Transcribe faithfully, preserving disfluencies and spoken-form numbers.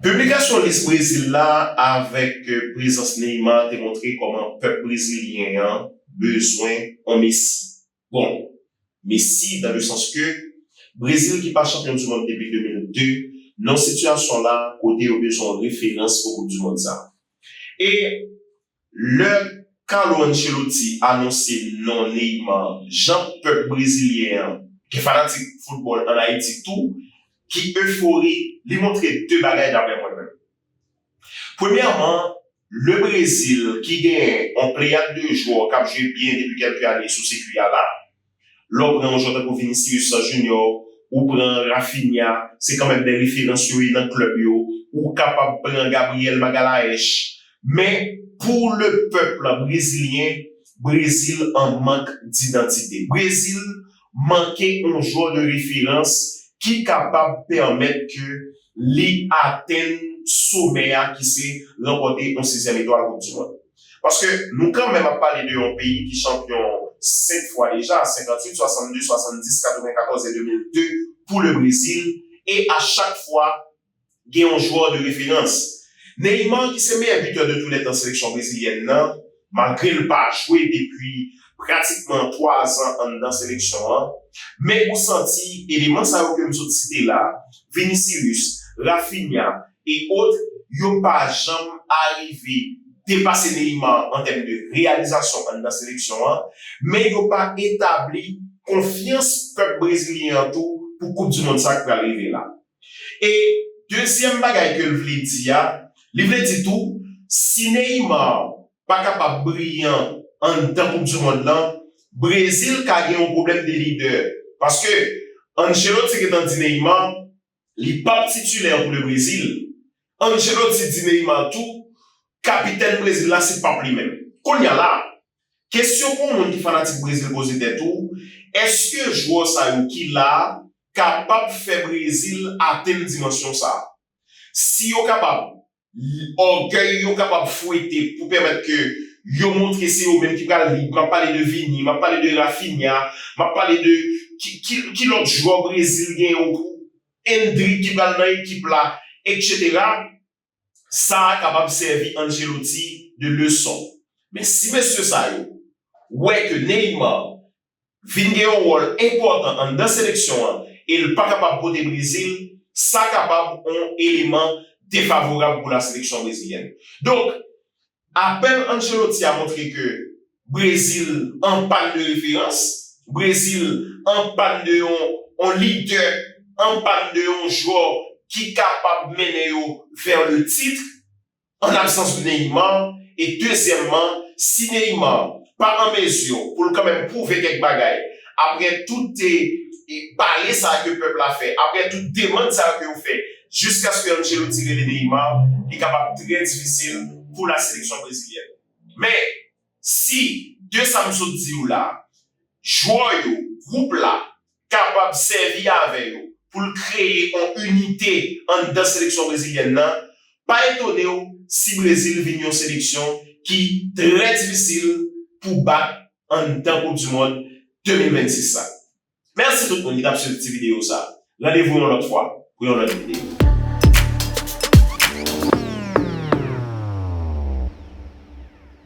Piblikasyon lis Brezil la avèk prezans Neymar te montre kòman pèp brezilyen an bezwen yon Messi. Bon, Messi dans le sens que Brezil ki pa chanpyon du mond depi de mil de, nan sitiyasyon la kote yo bezwen yon referans pou koup du mond sa. E lè Carlo Ancelotti anonse non Neymar, jan pèp brezilyen an, gen fanatik foutbòl ann Ayiti tou, ki efori, li montre de bagay daprè mwen menm. Premyèman, le Brezil ki genyen yon pleyad de jwè k ap jwe byen depi kèlke ane sou sikwi a la, lè w pran yon jwè tankou Vinicius Junior, ou pran Raphinha, se kanmenm de referans yo ye nan klèb yo, ou kapab pran Gabriel Magalhaes. Men, pou le pèp brezilyen, Brezil an mank didantite. Brezil manke yon jwè de referans ki kapab pèmèt ke li atenn somè a ki se ranpòte yon sizyèm etwal koup du mond. Paske nou kanmenm ap pale de yon peyi ki chanpyon senk fwa deja, senkantuit, swasanndis, swasanndis, katrevenkatòz e de mil de pou le Brezil, e a chak fwa gen yon jwè de referans. Neymar ki se meyè bitè de tou lè tan seleksyon brezilyèn nan, malgre l pa jwe depi pratikman twa zan anndan seleksyon an, men ou santi eleman sa yo ke m sot site la, Vinicius, Raphinha e ot, yo pa janm arive depase Neymar an tèm de reyalizasyon anndan seleksyon an, men yo pa etabli konfyans pèp brezilyen an tou pou koup du mond sa k pral rive la. E dezyèm bagay ke l vle di a, li vle di tou, si Neymar pa kapab briyan anndan koup du mond lan, Brezil ka gen yon pwoblèm de lidè. Paske Ancelotti gentan di Neymar, li p ap titilè pou le Brezil. Ancelotti di Neymar tou, kapitèn Brezil la se p ap li menm. Kounye a la, kesyon pou yon moun ki fanatik Brezil poze tèt ou, èske jwè sa yo ki la a kapab fè Brezil atenn dimansyon sa a? Si yo kapab, ògèy yo kapab fwete pou pèmèt ke yo montre se yo menm ki pral lid. M ap pale de Vini, m ap pale de Raphinha, m ap pale de ki, ki, ki lòt jwè Brezil gen yo tou, Endrick ki pral nan ekip la, etsetera. Sa a kapab sèvi Ancelotti de leson. Men si mesye sa yo wè ke Neymar vin gen yon wòl enpòtan anndan seleksyon an e l pa kapab pote Brezil, sa kapab yon eleman defavorab pou la seleksyon brezilyèn. Donk, apèl Ancelotti a montre ke Brezil an pàn de referans, Brezil an pàn de yon, yon lidè, an pàn de yon jwè ki kapab mennen yo vers le titre, an absans de Neymar, e dezyèmman, si Neymar pa an mezi pou l kanmenm pwouve kèk bagay, apre tout, e, e, bale sa ke pèp la fè, apre tout demann sa ke yo fè, jiskaske Ancelotti rele Neymar, li kapab trè difisil pou la seleksyon brezilyèn. Men, si de sa m sot di w la, jwè yo, gwoup la, kapab sèvi avè yo pou l kreye yon inite anndan seleksyon brezilyèn nan, pa etone w si Brezil vin yon seleksyon ki trè difisil pou bat anndan Koup di Mond de mil vennsis la. Mèsi tout moun ki t ap swiv ti videyo sa. Randevou yon lòt fwa pou yon lòt videyo.